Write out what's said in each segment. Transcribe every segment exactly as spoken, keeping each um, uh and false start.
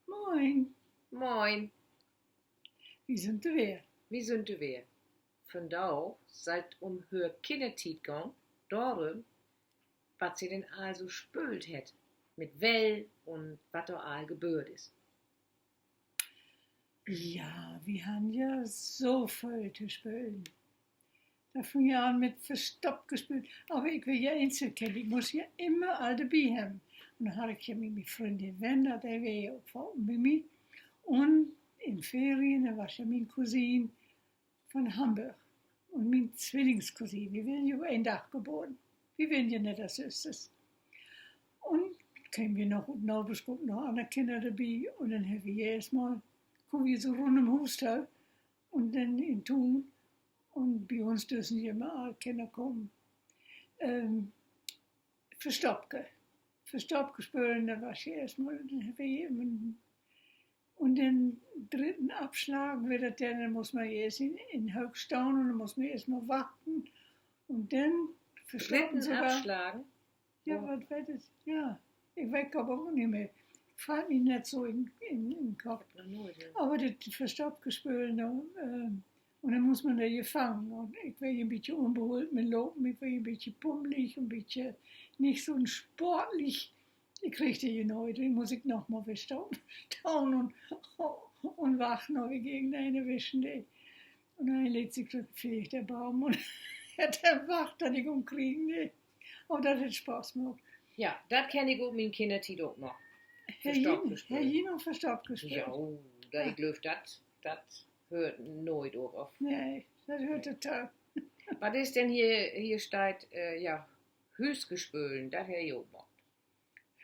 Moin. Moin. Wi sünd dor weer. Wi sünd dor weer. Vandaag sall 't um hör Kinnertiet gahn, dorüm, wat se denn all so spöölt hett, mit well un wat dor all geböört is. Ja, wi harrn ja so vööl to spölen. Dat fung ja an mit Verstoppke spölen. Aver ik weer ja Eenzelkind, ik muss ja immer all dorbi hebben. Un denn harr ik ja mien, mien Fründin Wenda, de weer ja ok faken bi mi. Un in Ferien, dor was ja mien Cousine von Hamburg. Un mien Zwillingscousine, wi weren ja op een Dag geboren. Wi weren ja nett as Süsters. Un kemen wi noch ut Naberskupp noch anner Kinner dorbi. Un denn hebbt wi eerstmal, kemen wi so rund üm Huus to. Un denn in Tuun. Un bi uns dürsen ja immer all Kinner kamen. Verstoppke. Verstoppke spölen, dat was ja eerstmal, denn hebbt wi, un denn dritten Afslagen weer dat denn, denn muss man eerst in, in Hook stahn un denn muss man eerst mal wachten. Un denn Verstoppke spölen. Ja, wat weet ik, ja. Ik weet aver ok nich mehr. Fallt mi nett so in, in, in Kopp. Aver dat Verstoppke spölen, un denn muss man dor ja fangen. Un ik weer ja en bietje unbeholpen mit Lopen, ik weer ja en bietje pummelig, en bietje nich so sportlich. Ik kreeg de ja neet, denn muss ik noch mal weer stahn, stahn un, un wachten, of ik irgendeen erwischen dee. Un denn leet sik dat villicht de Baum un hett de Wacht, dat ik em kriegen dee. Aver dat hett Spaaß maakt. Ja, dat kenn ik ut mien Kinnertiet ok noch. Verstoppke spölen. Hebbt ji noch Verstoppke spöölt? Ja, ik glööv, dat, dat höört nooit op, of? Nee, dat höört dorto. Wat is denn hier, hier steiht, ja, Hüüske spölen, dat hebbt ji ok maakt.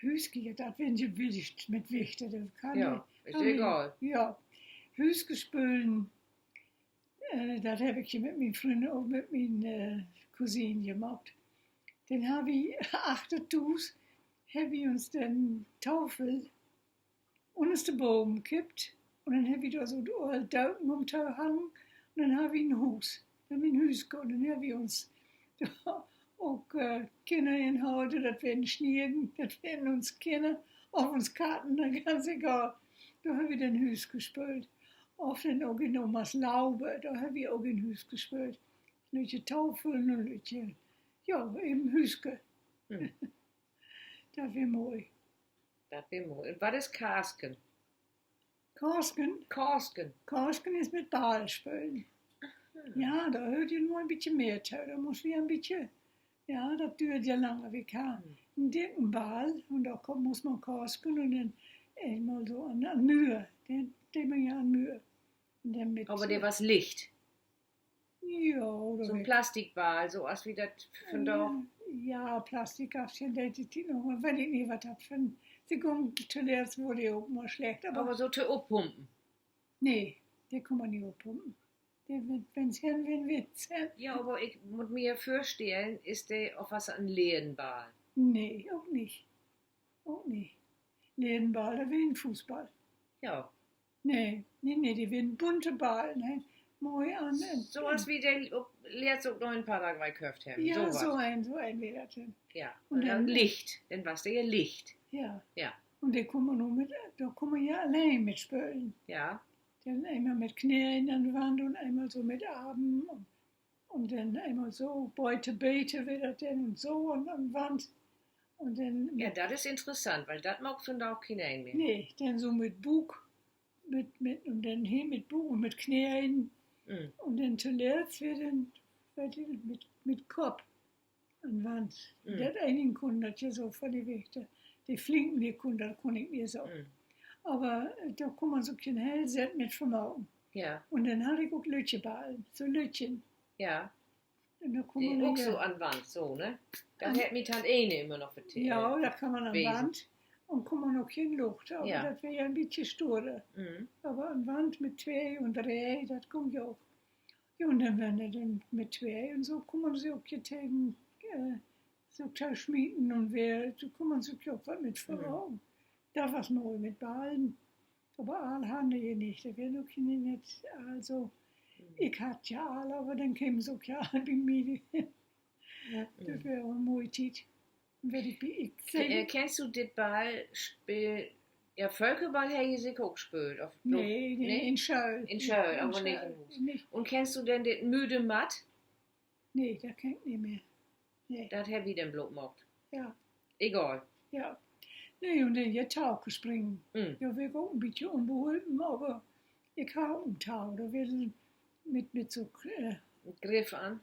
Hüüske, ja, dat weer ja villicht mit Wichter, dat kann ja, is egal. Ja, Hüüske spölen, dat heff ik ja mit mien Fründin, ok mit mien Cousine ja maakt. Denn harr wi achter 't Huus, hebbt wi uns den Tafel ünnerste boven kippt un denn hebbt wi dor so 'n oll Deken ümto hangen un denn harr wi en Huus, denn wi 'n Hüüske, un denn hebbt wi uns dor ok Kinner in haut, dat weren Sniegen, dat weren uns Kinner, of uns Katten, dat ganz egal. Dor hebbt wi denn Hüüske spöölt. Of denn ok in Omas Laube, dor hebbt wi ok in Hüüske spöölt. Lüttje Tafeln un lüttje, ja, even Hüüske. Dat weer moi. Dat weer moi. Un wat is Kaasken? Kaasken? Kaasken. Kaasken is mit Ball spölen. Ja, dor höört ja nu en bietje mehr to. Dor muss wi en bietje, ja, dat düürt ja lang, wi harrn en dicken Ball un dor muss man kaasken un denn eenmal so an, an Müür. Den, den man ja an Müür. Aver de was licht. Ja, oder so'n Plastikball, so as wi dat vandaag. Ja, Plastik gaff 't ja in de Tiet noch, man weet ik nich, wat dat för, se gung toletzt, wurr de ok mal slecht, aver so to oppumpen. Nee, de kunn man nich oppumpen. De, wenn's hen, wenn witt's hen. Ja, aver ik mutt mi ja vörstellen, is de, of was dat en Lederball? Nee, ok nich. Ok nich. Lederball, dat weer en Fußball. Ja. Nee, nee, nee, de weer en bunte Ball, ne? Moi an, so as wi de letzt ok noch in Paraguay köfft hebben. Ja, so en, so en weer dat denn. Ja, un denn licht, denn was de ja licht. Ja. Un de kunn man nu mit, dor kunn man ja alleen mit spölen. Ja. Denn eenmal mit Kneen an de Wand un eenmal so mit Armen un denn eenmal so, beide Been weer dat denn un so an, an Wand. Un denn, ja, dat is interessant, wiel dat maakt vandaag keen een mehr. Nee, denn so mit Buuk, mit, mit, un denn hier mit Buuk un mit Kneen. Un denn toletzt weer denn, weet ik, mit, mit Kopp an Wand. Dat een kunn dat ja so van de Wichter, de Flinken, de kunn, dat kunn ik nich so. Aver dor kunn man sük ja en heel Sett mit vermaken. Un denn harr ik ok lüttje Ballen, so lüttjen. Ja. Un dor kunn man ok so an Wand, so, ne? Dat hett mi Tant Ene immer noch vertellt. Ja, dat kann man an Wand. Un kunn man ok in Lucht, aver dat weer ja en bietje sturer. Aver an Wand mit twee un dree, dat gung ja ok. Ja, un denn, wenn de denn mit twee un so, kunn man se ok hier tegen, so tosmieten un weer, so kunn man sük ja ok wat mit vermaken. Dat was moi mit Ballen. Aver all harrn de ja nich, dat weer ok hier nich, also, ik harr ja all, aver denn kemen se ok ja all bi mi. Dat weer en moi Tiet. Kennst du dit Ballspeel, Ja, Völkerball harr ji seker ok speelt, of? Nee, nee, in School. In School, aver nich in Huus. Un kennst du denn dat Müde Matt? Nee, dat kenn ik nich mehr. Dat hebbt wi denn bloot maakt. Ja. Egal. Ja. Nee, un denn hier Tauke springen. Dor weer ik ok en bietje unbehulpen, aver ik harr ok en Tau. Dor weer mit, mit so, Griff an.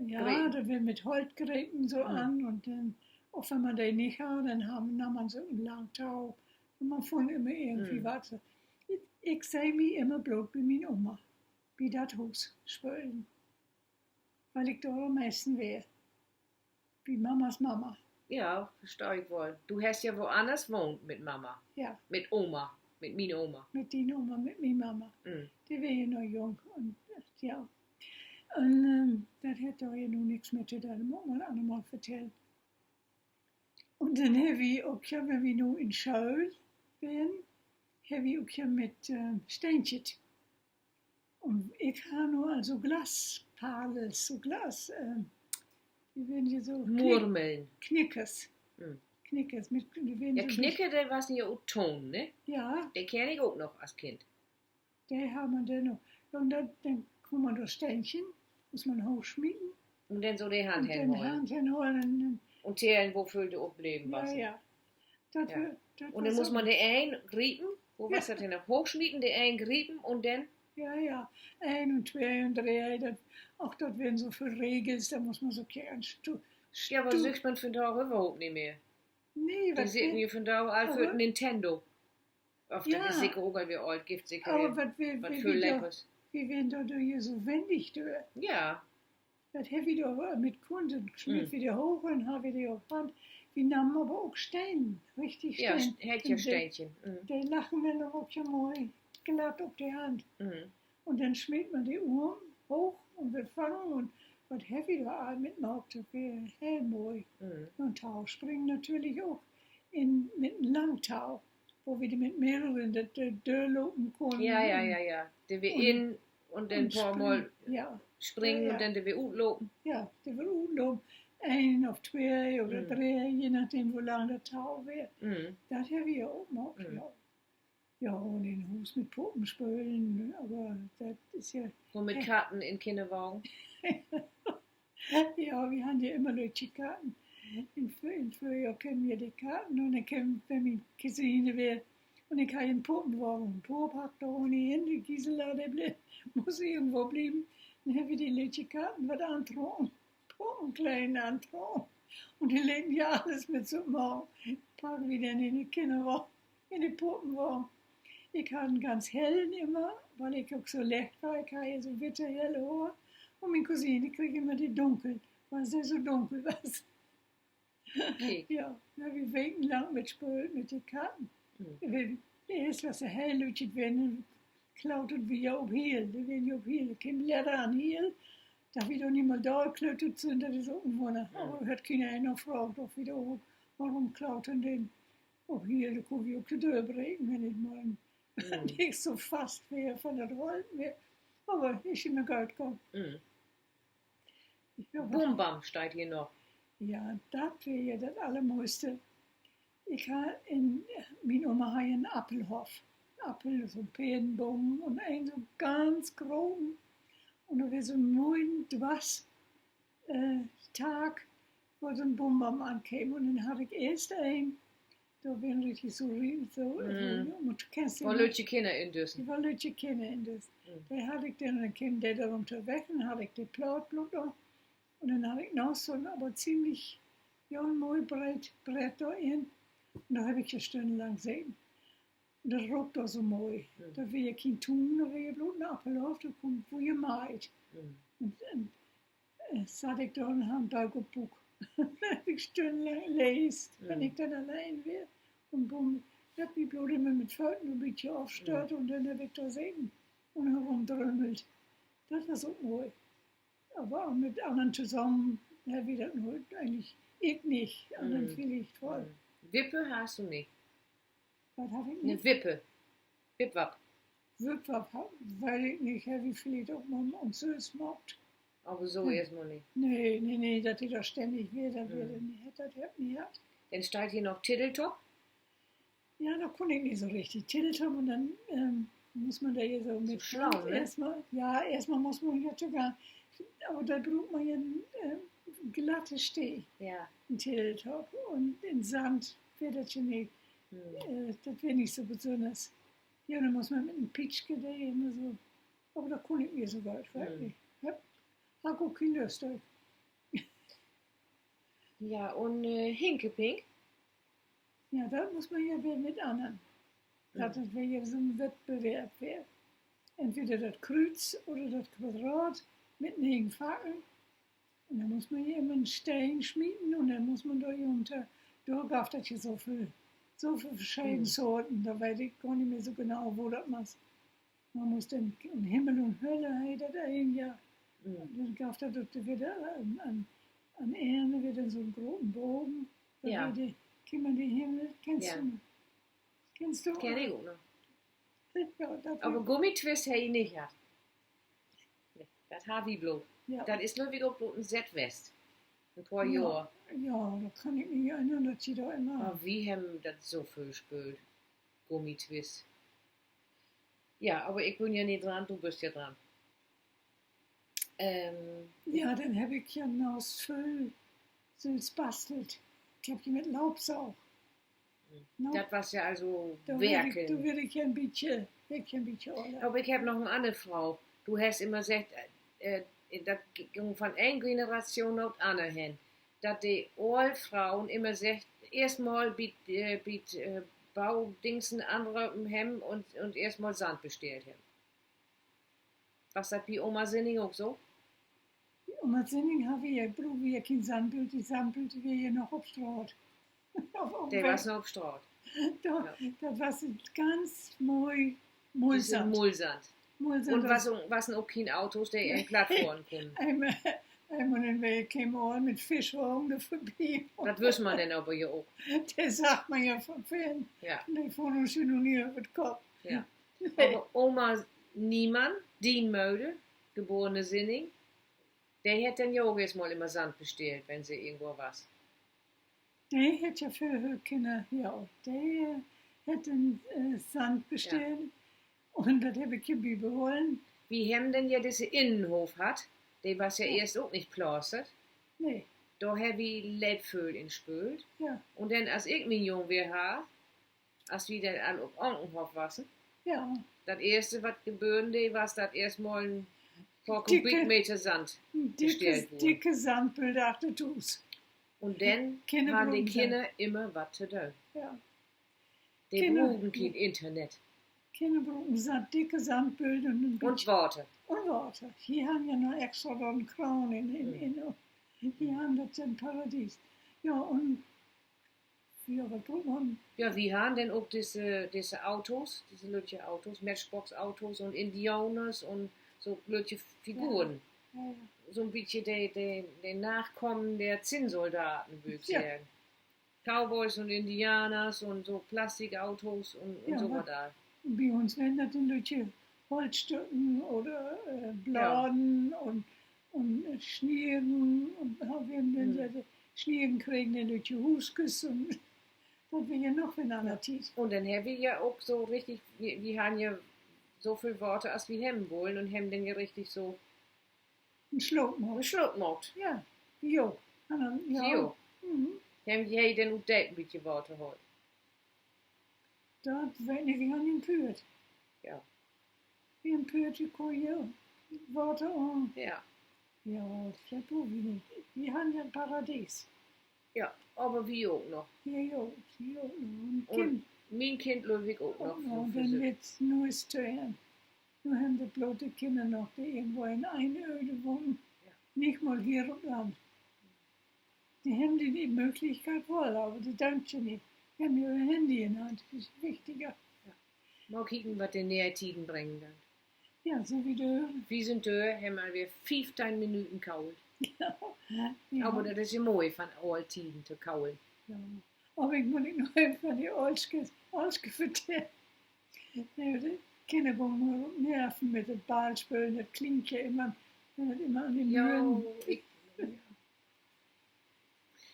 Ja, dor weer mit Holtgrepen so an un denn, ok wenn man de nich harr, denn nahm man so en lang Tau. Un man funn immer irgendwie wat. Ik seh mi immer bloot bi mien Oma, bi dat Huus spölen. Wiel ik dor an'n meisten weer. Bi Mamas Mama. Ja, verstah ik woll. Du hest ja woanners wahnt mit Mama. Ja. Mit Oma. Mit mien Oma. Mit dien Oma, mit mien Mama. De weer ja noch jung un, ja. Un dat hett dor ja nu nix mit to doon, mutt man annermal vertellen. Un denn hebbt wi ok ja, wenn wi nu in School weren, hebbt wi ok ja mit Steenchen. Un ik harr nu also Glasparels, so Glas, wo weren de so? Murmeln. Knickers. Knickers mit, de weren so Knicker, de wassen ja ut Ton, ne? Ja. De kenn ik ok noch as Kind. De harr man denn ok. Un denn kunn man dor Steenchen, muss man hoochsmieten. Un denn so de Hand henhollen. Un tellen, woveel dor opbleven wassen. Un denn muss man de een griepen, wo was dat denn noch? Hoochsmieten, de een griepen un denn, ja, ja, een un twee un dree, dat, och, dat weren so veel Regels, dor muss man so, ja, wat süht man vandaag överhaupt nich mehr. Nee, de sitten hier vandaag all vör 't Nintendo. Of dat is seker ok al weer oolt, gifft seker wat völ Leckers. Wi weren dor dör hier so wennig dör. Ja. Dat hebbt wi dor mit kunnt, smeet wi de hooch un harr wi de op Hand. Wi nahmen aver ok Steen, richtig Steen. De lagen denn ok ja moi glatt op de Hand. Un denn smeet man de um, hooch un weer fangen un wat hebbt wi dor all mit maakt, dat weer heel moi. Un Tauspringen natürlich ok, mit en lang Tau, wo wi mit mehreren dör, dörlopen kunnen. Ja, ja, ja, ja. De weer in un denn poor Mal springen un denn de weer utlopen. Ja, de weer utlopen. Een of twee oder dree, je nachdem, wo lang dat Tau weer. Dat hebbt wi ja ok maakt, ja. Ja, un in Huus mit Puppen spölen, aver dat is ja, un mit Katten in Kinnerwagen. Ja, wi harrn ja immer lüttje Katten. In, in Vörjohr kemen ja de Katten un denn keem, wenn mien Cousine weer, un ik harr en Puppenwagen, Pupp harr dor nich in, de Gisela, de bleev, muss irgendwo blieven. Denn hebbt wi de lüttje Katten wat antrocken, Puppenkleden antrocken. Un de leten ja allens mit sük maken. Packen wi denn in de Kinnerwagen, in de Puppenwagen. Ik harr en ganz hellen immer, wiel ik ok so lecht weer. Ik harr ja so witte, helle Hoor. Un mien Cousine kreeg immer de dunkel, wiel se so dunkel was. Ja, dor hebbt wi wekenlang mit spöölt, mit de Katten. Eerst, as se heel lüttjet weren, klautert wi ja op Hiel. De weren ja op Hiel, keem Ledder an Hiel. Dat wi dor nich mal daalklautert sünd, dat is ok en Wunner. Aver hett keeneen noch fraagt, of wi dor ok mal rumklautern deen. Op Hiel, dor kunn wi ok de Döör breken, wenn ik mal nich so fast weer van dat Holt weer. Aver is immer goot kamen. Bumbam steiht hier noch. Ja, dat weer ja dat Allermoiste. Ik harr in, mien Oma harr en Appelhoff. Appel, so 'n Perenboom un een so 'n ganz groten. Un dor weer so 'n moien Dwars-, äh, Taak, wo so 'n Bumbam ankeem. Un denn harr ik eerst een, dor weren richtig so, so, wo lüttje Kinner in düssen. De wo lüttje Kinner in düssen. De harr ik denn, denn keem de dor üm de Weck, denn harr ik de Plaat bloot noch. Un denn harr ik noch so 'n, aver ziemlich, ja, en moi breet Brett dor in. Un dor heff ik ja stünnenlang seten. Un dat rook dor so moi. Dat weer ja keen Tuun, dat weer ja bloot en Appelhoff, dor kunn, wurr ja meiht. Un, un satt ik dor un harr en Book op Buuk. Heff ik stünnenlang leest, wenn ik denn alleen weer. Un bum, dat wi bloot immer mit Fööt en bietje ofstött un denn heff ik dor seten un herumdrümmelt. Dat was ok moi. Aver mit annern tosamen heff wi dat nu egentlich, ik nich, annern villicht woll. Wippe harrst du nich? Wat harr ik nich? Wippe. Wippwapp. Wippwapp, weet ik nich, heff wi villicht ok mal uns sülvst maakt. Aver so eerstmal nich. Nee, nee, nee, dat de dor stännig weer, dat weer dat nich, dat hett wi nich hatt. Denn steiht hier noch Tiddeltopp. Ja, dor kunn ik nich so richtig. Tingeltopp un denn muss man dor ja so mit, eerstmal, ja, eerstmal muss man ja sogor, aver dor bruukt man ja en glatte Stee. En Tingeltopp. Un in Sand weer dat ja nich, dat weer nich so besünners. Ja, denn muss man mit en Pietsch, de immer so, aver dat kunn ik nich so goot, weet ik nich. Harr ik ok keen Lust op. Ja, un Hinkepink? Ja, dat muss man ja weer mit annern. Dat dat weer ja so'n Wettbewerb weer. Entweder dat Krüüz oder dat Quadrat mit negen Fackeln. Un denn muss man ja immer en Steen smieten un denn muss man dor ja unter, dor gaff dat ja so veel, so veel verscheden Sorten, dor weet ik gor nich mehr so genau, wo dat was. Man muss denn, un Himmel un Hölle heet dat een, ja. Denn gaff dat ok wedder an, an Enn wedder so'n groten Bogen. Dor weer de, kenn man de Himmel, kennst du? Kennst du? Kenn ik ok noch. Aver Gummitwist harr ji nich hatt. Dat harr wi bloot. Dat is, glööv ik, ok bloot en Sett west. En poor Johr. Ja, dor kann ik mi erinnern, dat ji dor immer, wi hebben dat so veel speelt. Gummitwist. Ja, aver ik bün ja nich dran, du büst ja dran. Ja, denn heff ik ja noch vööl sülvst bastelt. Ik heff ja mit Laubsaug. Dat was ja also werkeln. Dor weer ik ja en bietje, weer ik ja en bietje oller. Aver ik heff noch en anner Fraag. Du hest immer seggt, dat gung van een Generatschoon op de anner hen, dat de oll Frauen immer seggt, eerstmal bi, bi Baudingsen anropen hebben un eerstmal Sand bestellt hebben. Was dat bi Oma Sinning ok so? Bi Oma Sinning harr wi ja, bruuk wi ja keen Sandbült, de Sandbült weer ja noch op Straat. De was noch op Straat. Dat was ganz moi Mullsand. Un wassen ok keen Autos, de een platt fohren kunnen. Eenmal in de Week keem Oll mit Fischwagen dor vörbi. Dat wüss man denn aver ja ok. De sach man ja van fern. De fohren uns ja nu nie över 't Kopp. Aver Oma Niemann, dien Möder, geborene Sinning, de hett denn ja ok eerstmal immer Sand bestellt, wenn se irgendwo was. De hett ja för hör Kinner, ja, de hett denn Sand bestellt. Un dat heff ik ja bibehollen. Wi hebben denn ja disse Innenhoff hatt, de was ja eerst ok nich plaastert. Dor hebb wi leep vööl in spöölt. Un denn, as ik mien Jung weer harr, as wi denn al op Ankenhoff wassen, dat eerste, wat gebören dee, was, dat eerstmal en poor Kubikmeter Sand bestellt wurr. Dicke Sandbült achter 't Huus. Un denn harrn de Kinner immer wat to doon. De bruken keen Internet. Kinner bruken Sand, dicke Sandbült un Water. Un Water. Wi harrn ja noch extra dor en Kraan in, in, in. Wi harrn dat ja en Paradies. Ja, un Ja, wat bruukt man? Ja, wi harrn denn ok disse, disse Autos, disse lüttje Autos, Matchbox-Autos un Indianers un so lüttje Figuren. So'n bietje de, de, de Nachkommen der Zinnsoldaten, wöör ik seggen. Cowboys un Indianers un so Plastikautos un, un so wat dor. Bi uns weren dat denn lüttje Holtstücken oder Bladen un, un Snieren un, wi hebben denn Snieren kregen, denn lüttje Huuskes un dat weer ja noch en anner Tiet. Un denn hebbt wi ja ok so richtig, wi, wi harrn ja so veel Water, as wi hebben wullen un hebben denn ja richtig so en Sloot maakt. Ja, wi ok. Hebbt ji denn ut de en bietje Water haalt? Dat weet ik nich, wi harrn en Püürt. Wi harrn Püürt, de kunn ja Water un, ja, dat bruuk wi nich. Wi harrn ja 'n Paradies. Ja, aver wi ok noch. Wi ok, wi ok noch. Un mien Kind glööv ik ok noch. Un denn wird't nu is to Enn. Nu hebben dat bloot de Kinner noch, de irgendwo in Einöde wahnen. Nich mal hier op Land. De hebben de Mööglichkeit woll, aver de dankt ja nich. De hebben ja ehr Handy in de Hand, dat is wichtiger. Mal kieken, wat de ne'e Tieden brengen doot. Ja, sünd wi dör? Wi sünd dör, hebben al weer fiefteihn Minüten kault. Aver dat is ja moi, van oll Tieden to kaulen. Aver ik mutt ik noch even van de Ollske, Ollske vertellen. De Kinner gungen mal op Nerven mit dat Ballspölen, dat klingt ja immer, wenn dat immer an de Müren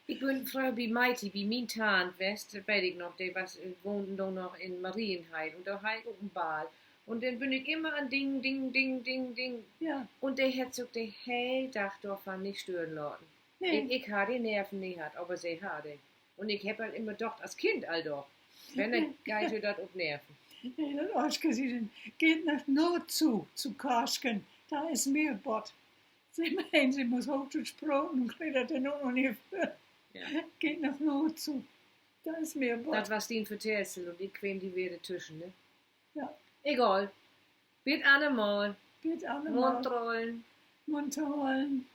Ik bün fröher bi Meiti, bi mien Tant west, dat weet ik noch, de was, äh, wohnen do noch in Marienheil. Un dor harr ik ok en Ball. Un denn bün ik immer an Ding, Ding, Ding, Ding, Ding. Ja. Un de hett sük de hele Dag dorvan nich stören laten. Nee. Ik, ik harr de Nerven nich hatt, aver se harr de. Un ik heff al immer dacht, as Kind al doch, wenn, denn geiht hör dat op Nerven. Nee, dat Oolsche, se denn, geht nach Nord zu, zu Karsken, da ist Mehlbott. Se meen, se muss Hoochdüütsch proten un kriggt dat denn ok noch nich vör. Ja. Geht nach Nord zu. Da ist Mehlbott. Dat was dien Vertellsel un ik kweem di weer tüschen, ne? Ja. Egal. Bit annermal. Bit annermal. Mund hollen. Mund hollen.